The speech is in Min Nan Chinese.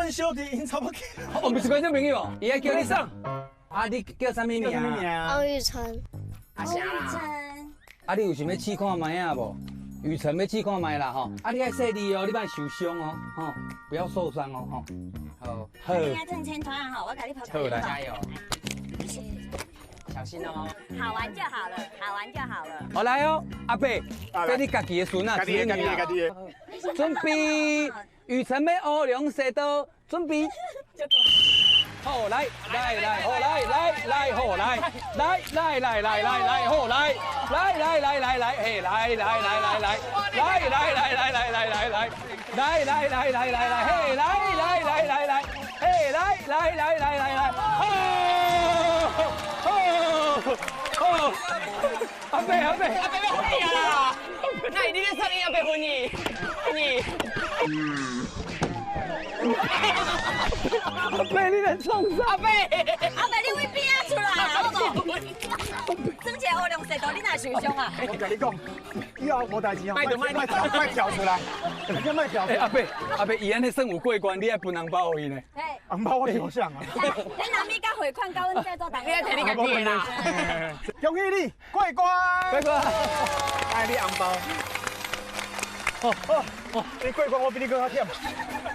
阮小弟𪜶差不多。哦，毋是觀眾朋友，伊愛叫你送。啊，你叫啥物名？王雨辰。阿霞啦。啊，你有想欲試看覓仔無？雨辰欲試看覓啦吼。啊，你愛細膩哦，你莫受傷哦，吼，不要受傷哦，吼。好。好。你愛褪前團吼，我共你跑。好，來。加油。小心哦。好玩就好了，好玩就好了。好來哦，阿伯，這你家己的孫仔，家己的，家己的，家己的。準備，雨辰欲烏龍踅刀，準備。好來來來，好來來來，好來來來來來來來，好來來來來來來，嘿，來來來來來，來來來來來來來來，來來來來來來，嘿，來來來來來，嘿，來來來來來來，好，好，好，阿伯阿伯，阿伯欲昏去啊！那你咧說你阿伯昏去，昏去。阿伯，你咧創啥？阿伯，阿伯，你位邊仔出來啊？好無？耍一個烏龍踅刀，你若受傷啊？我共你講，以後無代誌哦，莫莫莫跳，莫跳出來，你莫跳。欸，阿伯，阿伯，伊按呢算有過關，你愛分紅包予伊呢？紅包我抽啥啊？你若咪佮匯款到阮製作單位，你愛提你家己的啦。恭喜你過關，過關，愛你紅包。哦哦哦，你過關我比你閣較忝。